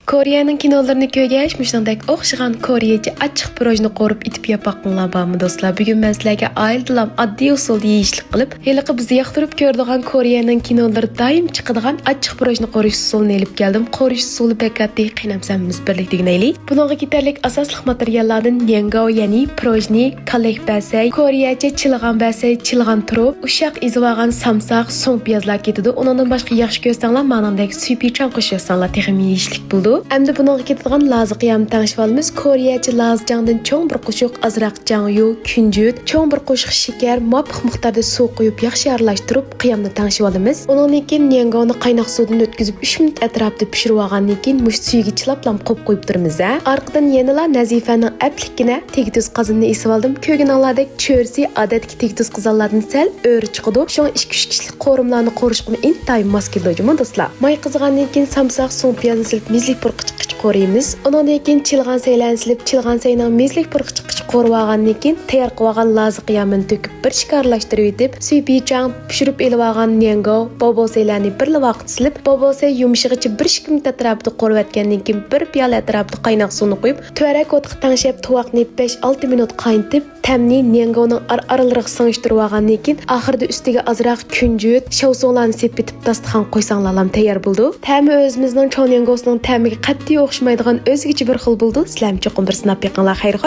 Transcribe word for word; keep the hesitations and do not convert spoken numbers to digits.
كورېيەنىڭ كىنولىرىنى كۆرگەچ، مۇشۇنىڭدەك ئوخشىغان كورېيەچە ئاچچىق پىروژنى قورۇپ ئېتىپ ياپ باققىڭلار بارمۇ، دوستلار؟ بۈگۈن مەن سىلەرگە ئائىلىدىلام ئاددىي ئۇسۇلدا يېيىشلىك قىلىپ، ھېلىقى بىز ياقتۇرۇپ كۆرىدىغان كورېيەنىڭ كىنولىرىدا دائىم چىقىدىغان ئاچچىق پىروژنى قورۇش ئۇسۇلىنى ئېلىپ كەلدىم. قورۇش ئۇسۇلى بەك ئاددىي، قېنى ئەمسە ھەممىمىز بىرلىكتە ئۆگىنەيلى. بۇنىڭغا كېتەرلىك ئاساسلىق ماتېرىياللاردىن نياڭگاۋ، يەنى پىروژنى، كالەك بەسەي، كورېيەچە چىلىغان بەسەي، چىلىغان تۇرۇپ، ئۇششاق ئېزىۋالغان سامساق، سوڭ پىيازلار كېتىدۇ. ئۇنىڭدىن باشقا ياخشى كۆرسەڭلار، مانىڭدەك سۈيپىچاڭ قوشۇۋەتسەڭلار تېخىمۇ يېيىشلىك بولىدۇ. ئەمدى بۇنىڭغا كېتىدىغان لازا قىيامنى تەڭشىۋالىمىز. كورېيەچە لازا جاڭدىن چوڭ بىر قوشۇق ئازراق جاڭيۇ، كۈنجۈت، چوڭ بىر قوشۇق شېكەر، مۇۋاپىق مىقداردا سۇ قۇيۇپ ياخشى ئارىلاشتۇرۇپ، قىيامنى تەڭشىۋالىمىز. ئۇنىڭدىن كېيىن نياڭگاۋنى قايناق سۇدىن ئۆتكۈزۈپ، ئۈچ مىنۇت ئەتراپىدا پىشۇرۇۋالغاندىن كېيىن، مۇشۇ سۈيىگە چىلاپلام قويۇپ قويۇپ تۇرىمىز ھە. ئارقىدىن يەنىلا نەزىپەنىڭ ئەپلىككىنە تېگى تۈز قازىنىنى ئېسىۋالدىم. كۆرگىنىڭلاردەك چۆرىسى ئادەتتىكى تېگى تۈز قازانلاردىن سەل ئۆرە چىقىدۇ. شۇڭا ئىككى-ئۈچ كىشىلىك قورۇمىلارنى قورۇشقىمۇ ئىنتايىن ماس كېلىدۇ جۇمۇ دوستلار. ماي قىزىغاندىن كېيىن سامساق، سوڭ پىيازنى سېلىپ مېزىلىك پۇرىقى چىققىچە قورۇيمىز. ئۇنىڭدىن كېيىن چىلىغان سەيلەرنى سېلىپ، چىلىغان سەينىڭ مېزىلىك پۇرىقى چىققىچە قورۇۋالغاندىن كېيىن، تەييار قىلىۋالغان لازا قىيامىنى تۆكۈپ، بىر ئىككى ئارىلاشتۇرۇۋېتىپ، سۈيپىچاڭ، پىشۇرۇپ ئېلىۋالغان نياڭگاۋ، بوبوسەيلەرنى بىرلا ۋاقىت سېلىپ، بوبوسەي يۇمشىغىچە بىر ئىككى مىنۇت ئەتراپىدا قورۇۋەتكەندىن كېيىن، بىر پىيالە ئەتراپىدا قايناق سۇنى قۇيۇپ، تۆۋەرەك ئوتقا تەڭشەپ، تۇۋاقنى بەش-ئالتە مىنۇت قاينىتىپ، تەمنى نياڭگاۋنىڭ ئار-، ئارىلىرىغا سىڭىشتۇرۇۋالغاندىن كېيىن، ئاخىرىدا ئۈستىگە ئازراق كۈنجۈت، شاۋسوڭلارنى سېپىپ ئېتىپ، داستىخانغا قويساڭلارلام تەييار بولىدۇ. تەمى ئۆزىمىزنىڭ چوڭ نياڭگاۋسىنىڭ تەمىگە قەتئىي ئوخشىمايدىغان ئۆزگىچە بىر خىل بولىدۇ. سىلەرمۇ چوقۇم بىر سىناپ بېقىڭلار، خەير خوش.